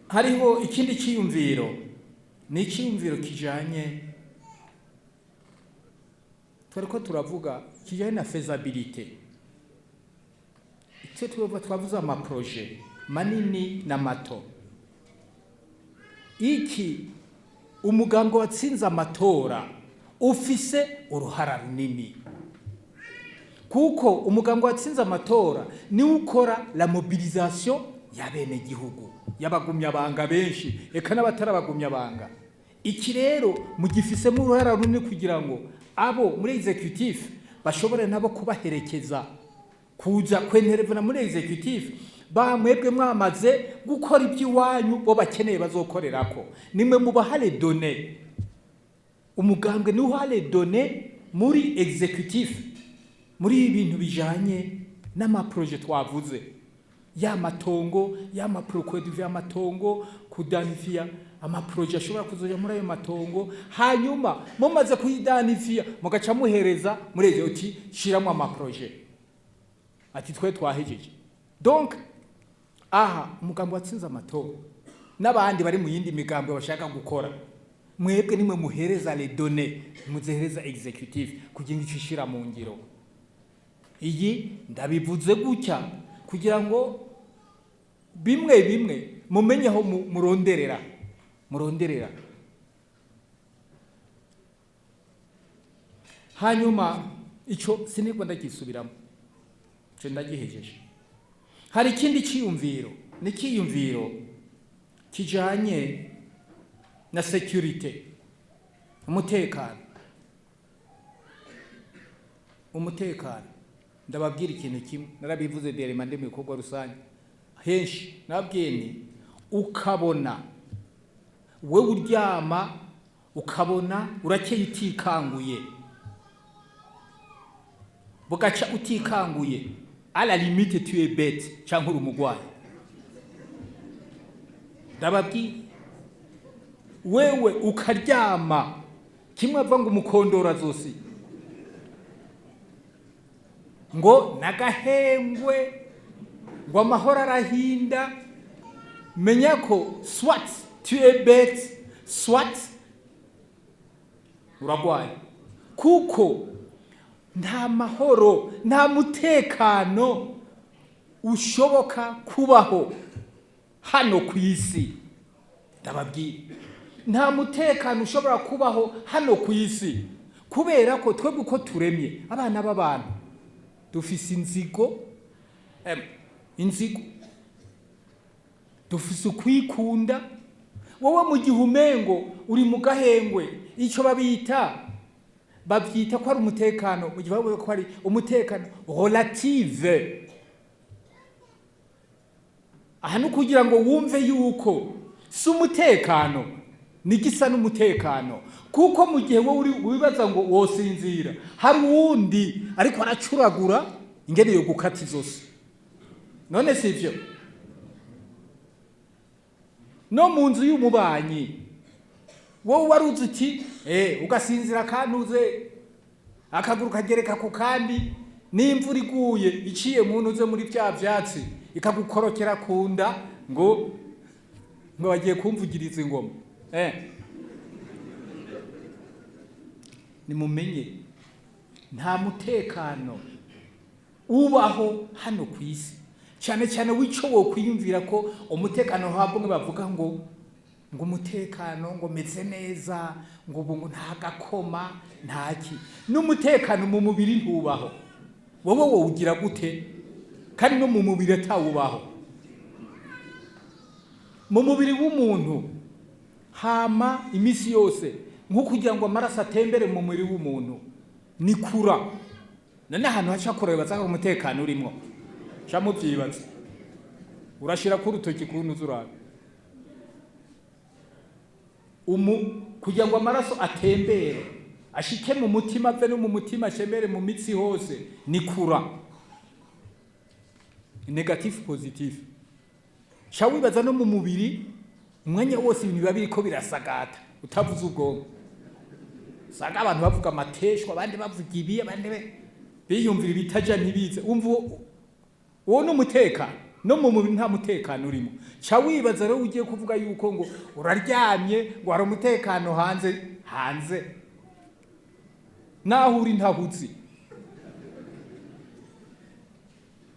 Hariho ikindi cyiyumviro, ni icyiyumviro kijanye twariko turavuga, kijanye na faisabilité. Icyo tuba twavuze, ama projets manini na mato. Iki umugambwe watsinze amatora ufise uruhara runini, kuko umugambwe watsinze amatora niwe ukora la mobilisation y'abenegihugu, y'abagumyabanga benshi, eka n'abatarabagumyabanga. Iki rero mugifisemo uruhara runini kugira ngo abo muri exécutif bashobore nabo kubaherekeza, kuza kwenterevena muri exécutif. Bamwebwe mwamaze gukora iby'iwanyu, bo bakeneye bazokorerako. Nimwe mubaha les données. Umugambwe niwe uha les données muri exécutif, muri ibi bintu bijanye n'ama projets twavuze, ya matongo, ya ma produits y'amatongo, kudanifia ama projets ashobora kuzoja muri ayo matongo. Hanyuma mumaze kuyidanifia, mugaca muhereza muri ivyo uti shiramo ama projets, ati twe twahejeje. Donc aha umugambi watsinze amatora n'abandi bari mu yindi migambi bashaka gukora, mwebwe nimwe muhereza les données, muzihereza exécutif kugira ngo ico ishira mu ngiro. Iyi ndabivuze gutya kugira ngo bimwe bimwe mumenye aho muronderera. Hanyuma ico sinigwa ndagisubiramo, ico ndagihejeje. Hari ikindi cyiyumviro, ni icyiyumviro kijanye na sécurité, umutekano. Umutekano, ndababwira ikintu kimwe, narabivuze derema ndi mu bikorwa rusange henshi, nababwiye nti ukabona wewe uryama, ukabona urakeye utikanguye, bugaca utikanguye, à la limite tu es bête cyangwa uri umugwayi. Ndababwiye, Wewe ukaryama kimwe ava ngo umukondora zosi ngo nagahengwe, ngo amahoro arahinda. Menya ko soit tu es bête, soit uragwaye, kuko nta mahoro, nta mutekano ushoboka kubaho hano ku isi. Ndababwira, nta mutekano ushobora kubaho hano ku isi, kubera ko twebwe uko turemye, abana b'abantu dufise inzigo, inzigo, dufise ukwikunda. Wowe mu gihe umengo uri mu gahengwe, icyo babita, babyita ko ari umutekano, mu gihe bavuga ko ari umutekano relative. Aha ni ukugira ngo wumve yuko si umutekano, ni gisa n'umutekano, kuko mu gihe wowe uri wibaza ngo wosinzira, hari uwundi ariko aracuragura ingene yo gukata izosi. None si ivyo? No mu nzu y'umubanyi, wowe wari uzi uti ugasinzira, kantuze akaguru kagereka ku kandi, n'imvura iguye iciye mu ntuze muri bya vyatsi ikagukorokera ku nda, ngo bagiye kumvugiriza ingoma. Nimumenye, nta mutekano ubaho hano ku isi, cyane cyane w'ico wokwiyumvira ko umutekano habwo bavuga ngo umutekano, ngo meze neza, ngo ubu ngo nta gakoma, ntaki. N'umutekano mu mubiri ntubaho. Wowe wowugira gute kandi no mu mubiri atawubaho? Mu mubiri w'umuntu hama imisi yose, nko kugira ngo amaraso atembere mu mubiri w'umuntu ni kura. None ahantu haca kure baza ko umutekano urimwo? Ca muvyibaza, urashira ku urutoki kuntu uzurabe umu kugira ngo amaraso atembere ashike mu mutima, ave no mu mutima ashembere mu mitsi hose, ni kura négatif, positif. Ca wibaza no mu mubiri umwanya wose ibintu biba biriko birasagata, utavuze ubwonko. Usanga abantu bavuga amateshwa, abandi bavuga ibi, abandi biyumvira ibitaja ntibize. Umva, uwo ni umutekano? No mu mubiri nta mutekano urimo. Ca wibaza rero ugiye kuvuga yuko ngo uraryamye, ngo hari umutekano hanze. Hanze naho uri ntahuzi.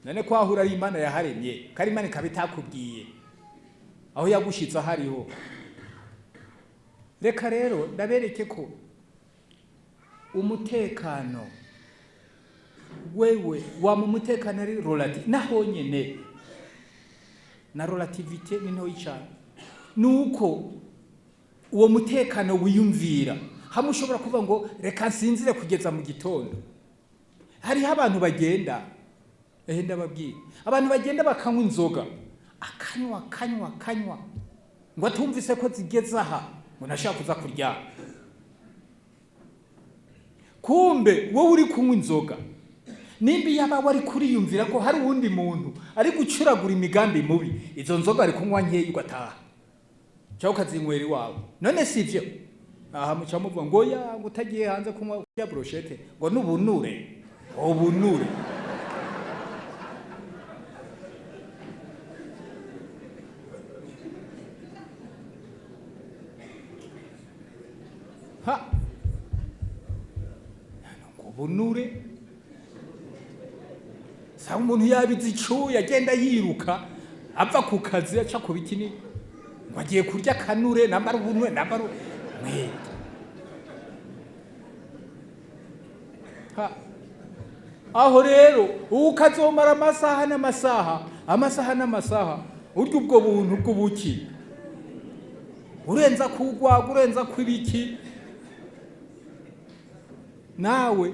None ko aho uri ari Imana yaharemye, kandi Imana ikaba itakubwiye aho yagushitse ahariho? Reka rero ndabereke ko umutekano, wewe wama umutekano ari relatif. Naho nyene na relativité ni ntoyi cyane. Nuko uwo mutekano wiyumvira hamwe ushobora kuvuga ngo reka nsinzire kugeza mu gitondo. Hariho abantu bagenda, ehe, ndababwira, abantu bagenda bakanywa inzoga, akanywa, akanywa, akanywa, ngo atumvise ko zigeze aha, ngo ntashaka kuza kuryama. Kumbe wowe uri kunywa inzoga, nimba yaba wari kuriyumvira ko hari uwundi muntu ari gucuragura imigambi mubi, izo nzoga ari kunywa nkeya ugataha cyangwa ukazinywera iwawe. None si ivyo? Aha muca muvuga ngo ya ngo utagiye hanze kunywa ya brochette, ngo n'ubunure, ubunure. Ha, ngo ubunure. Saba umuntu yabize icuya, agenda yiruka ava ku kazi, aca ku biti, ni ngo agiye kurya akanure, nambara ubunure, nambara mwete. Ha, aho rero ubu ukazomara amasaha n'amasaha, amasaha n'amasaha, urya ubwo buntu bw'ubuki, urenza kugwaga, urenza kw'ibiki. Nawe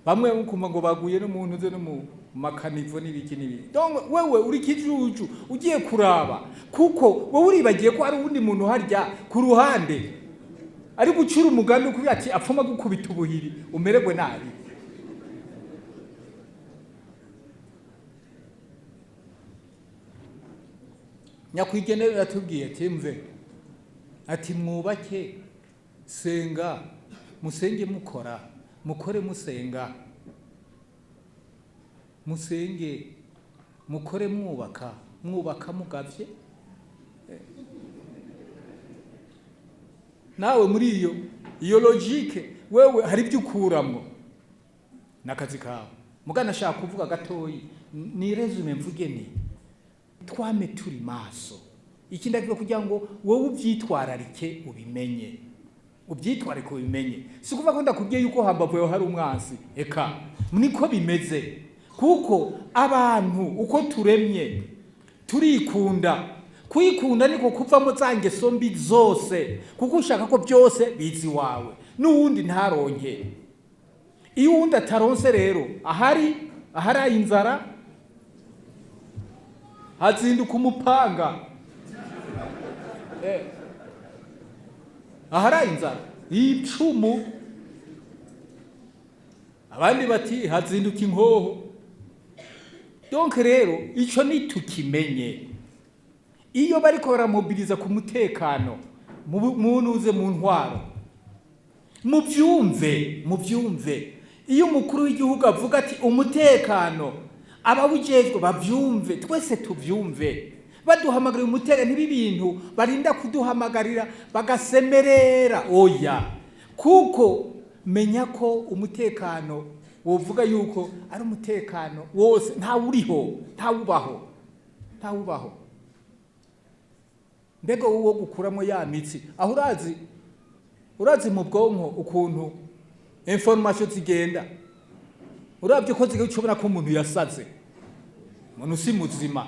bamwe ukumva ngo baguye no mu ntuze no mu makanivo n'ibiki n'ibiki. Donc wewe uri kijuju ugiye kuraba, kuko wowe uribagiye ko hari uwundi muntu harya ku ruhande ari gucura umugambi kugira ati apfuma gukubita ubuhiri umererwe nabi. Nyakwigendera yatubwiye ati mve Ati mwubake, senga, musenge mukora, mukore musenga, musenge mukore mwubaka, mwubaka mugavye. Nawe muri iyo logique, wewe hari ibyo ukuramwo n'akazi kawe. Mugana ashaka kuvuga gatoyi, ni résumé, mvuge ni twame turi maso. Iki ndavuga kugira ngo wowe ubyitwararike, ubimenye, ubyitwararike, ubimenye. Si kuvuga ko ndakubwiye yuko hambavu yawe hari umwansi, eka niko bimeze, kuko abantu uko turemye turikunda. Kwikunda niko kuvamo za ngeso mbi zose, kuko ushaka ko byose biza iwawe n'uwundi ntaronke. Iyo uwundi ataronse rero, ahari inzara hazinduka umupanga. Ahari inzara icumu, abandi bati hazinduka inkoho. Donc rero ico nitukimenye, iyo bariko baramobiliza ku mutekano munuze mu ntwaro, muvyumve, muvyumve. Iyo umukuru w'igihugu avuga ati umutekano, abawujejwe bavyumve, twese tuvyumve. Baduhamagarira umutekano, ntibi bintu barinda kuduhamagarira bagasemerera, oya. Kuko menya ko umutekano wovuga yuko ari umutekano wose, ntawuriho, ntawubaho, ntawubaho. Mbega wowe gukuramo ya mitsi aho, urazi mu bwonko ukuntu information zigenda? Urabye ko zigenda, ucubona ko umuntu yasaze, umuntu si muzima.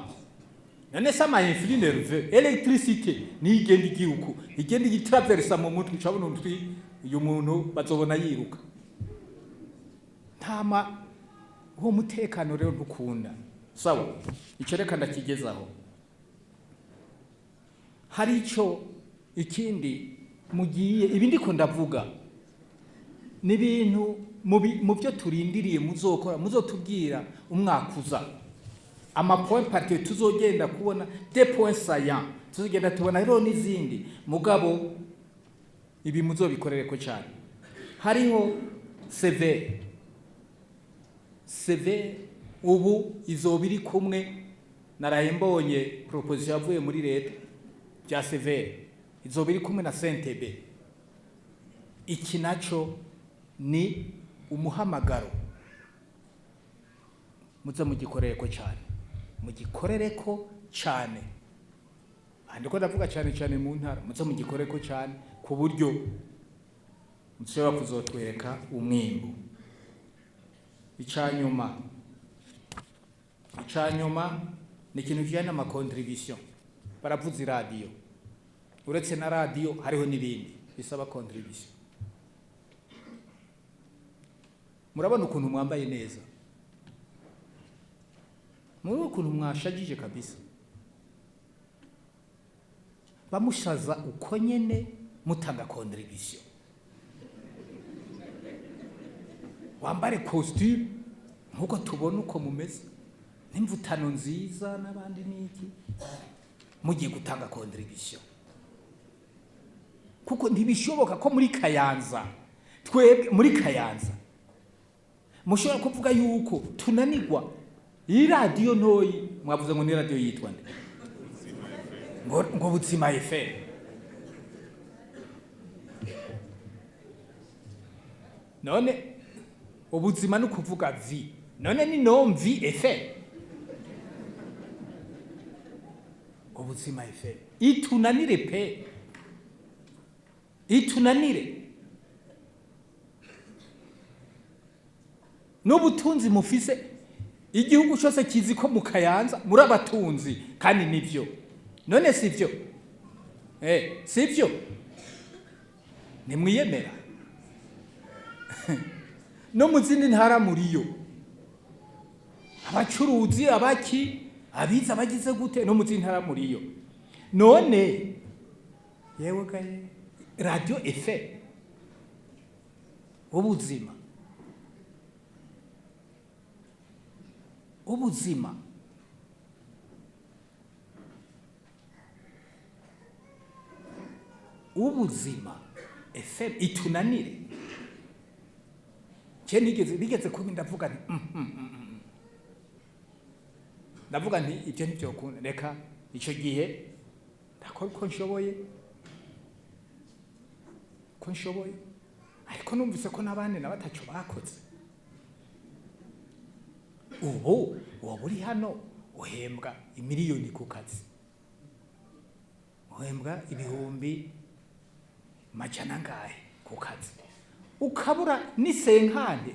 None se ama influx nerveux, électricité niyo igenda igira uku, igenda itraversa mu mutwe, ucabona umutwe uyu muntu bazobona yiruka. Ntama uwo mutekano rero ntukunda. Sawa, icyo reka ndakigezaho. Hari icyo ikindi mugiye, ibi ndiko ndavuga ni ibintu mu byo turindiriye muzokora, muzotubwira umwaka uza, ama points particuliers tuzogenda kubona, des points saillants tuzogenda tubona. Rero n'izindi, mugabo ibi muzobikorereko cyane. Hariho CV. CV ubu izoba iri kumwe, naraye mbonye proposition yavuye muri leta bya CV, izoba iri kumwe na CNTB. Iki naco ni umuhamagaro, muze mugikorereko cyane, mugikorereko cyane. Aha ndiko ndavuga cyane cyane mu ntara, muze mugikorereko cyane ku buryo mushobora kuzotwereka umwimbu. Icanyuma ni ikintu kijyanye n'ama contributions. Baravuza iradiyo, uretse na radiyo hariho n'ibindi bisaba contribution. Murabona ukuntu mwambaye neza, murabona ukuntu mwashagije kabisa. Bamushaza uko nyene mutanga contribution, wambare costume nkuko tubona uko mumeze n'imvutano nziza n'abandi n'iki, mugiye gutanga contribution, kuko ntibishoboka ko muri Kayanza, twebwe muri Kayanza, mushobora kuvuga yuko tunanirwa iyi radiyo ntoyi. Mwavuze ngo ni radiyo yitwa nde? Ngo Buzima FM. None ubuzima ni ukuvuga vie, none ni non vie FM. Ubuzima FM itunanire pe, itunanire. N'ubutunzi mufise, igihugu cyose kizi ko mu Kayanza muri abatunzi, kandi nivyo. None sivyo? Sivyo? Nimwiyemera no mu zindi ntara muriyo abacuruzi, abaki, abiza, bagize gute, no mu zindi ntara muriyo. None yewe gaye, radio FM ubuzima, ubuzima. Ubuzima FM itunanire. Je nigeze bigeze kubi, ndavuga nti Ndavuga nti ibyo ntibyokunda, reka icyo gihe ndakora uko nshoboye. Ariko numvise ko n'abandi nabo ataco bakoze. Ubu woba uri hano uhembwa imiliyoni ku kazi, uhembwa 400,000 ku kazi, ukabura n'i cinquante,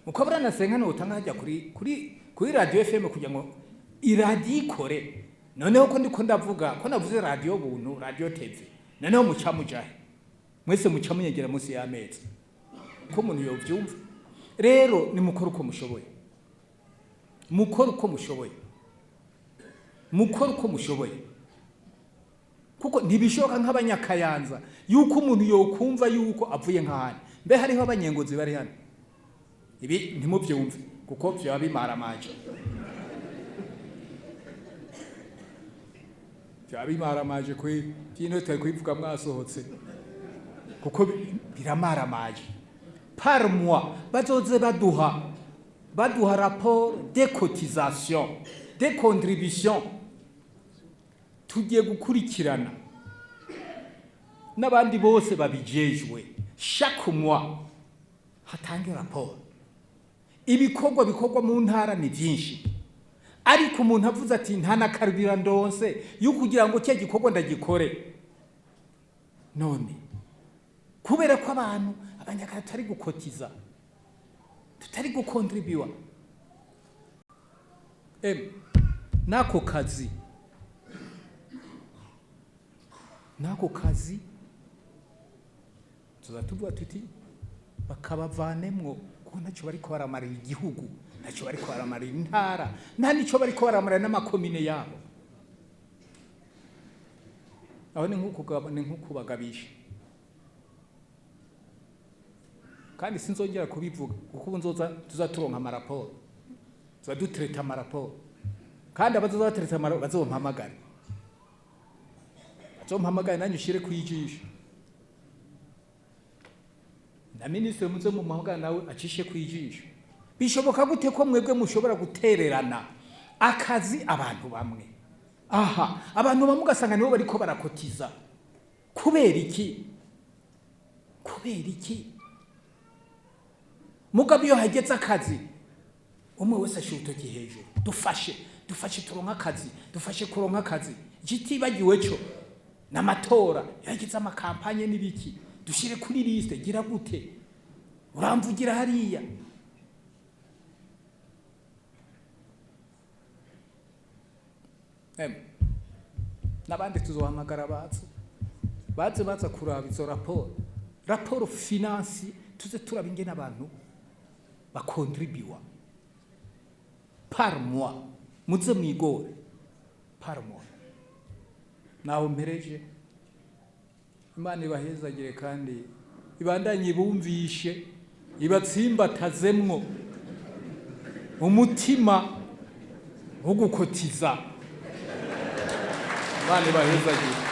ukabura na cinquante utanga hajya kuri radio FM kugira ngo iradiyo ikore. Noneho ko ndiko ndavuga ko navuze radiyo buntu, radio TV, noneho muca mujahe mwese, muca munyegera munsi y'ameza ko umuntu yovyumva. Rero nimukore uko mushoboye, mukore uko mushoboye, mukore uko mushoboye, kuko ntibishoboka nk'abanyakayanza yuko umuntu yokumva yuko avuye nk'ahandi. Mbe hariho abanyengozi bari hano? Ibi ntimubyumve kuko byaba bimaramaje, byaba bimaramaje kwe byino tutari kubivuga mwasohotse, kuko biramaramaje. Par mois bazoze baduha rapport de cotisation, de contribution. Tugiye gukurikirana n'abandi bose babijejwe, chaque mois hatange rapport. Ibikorwa bikorwa mu ntara ni byinshi, ariko umuntu avuze ati nta na carburant ndonse yo kugira ngo cya gikorwa ndagikore. None kubera ko abantu abanyakara tutari gukotiza, tutari gukontribuwa, n'ako kazi tuza tuvuga tuti bakabavanemwo, kuko ntacyo bariko baramarira igihugu, ntacyo bariko baramarira intara, nta nico bariko baramarira n'amakomine yabo. Aho ni nk'ukubagabisha, kandi sinzongera kubivuga, kuko ubu nzoza tuza turonka amaraporo, tuza dutereta amaraporo, kandi abazoza batereta amaraporo bazompamagare, bazompamagare nanjye ushire kwijisho, na minisitiri muze mumuhamagara nawe acishe kwijisho. Bishoboka gute ko mwebwe mushobora gutererana akazi abantu bamwe aha, abantu bamwe ugasanga nibo bariko barakotiza? Kubera iki? Kubera iki? Mugabo iyo hageze akazi, umwe wese ashira urutoki hejuru: "Dufashe, dufashe turonke akazi, dufashe kuronka akazi." Ikitibagiwe cyo n'amatora, iyo hageze amakampanye n'ibiki, dushire kuri liste, gira gute, uramvugira hariya. N'abandi tuzohamagara baze baze baza kuraba izo raporo finance, tuze turaba ingene abantu bakontribuwa par mois. Muze mwigore par mois. Naho mpereje. Imana ibahezagire kandi ibandanye ibumvishe, ibatsimbatazemwo umutima wo gukotiza. Imana ibahezagire.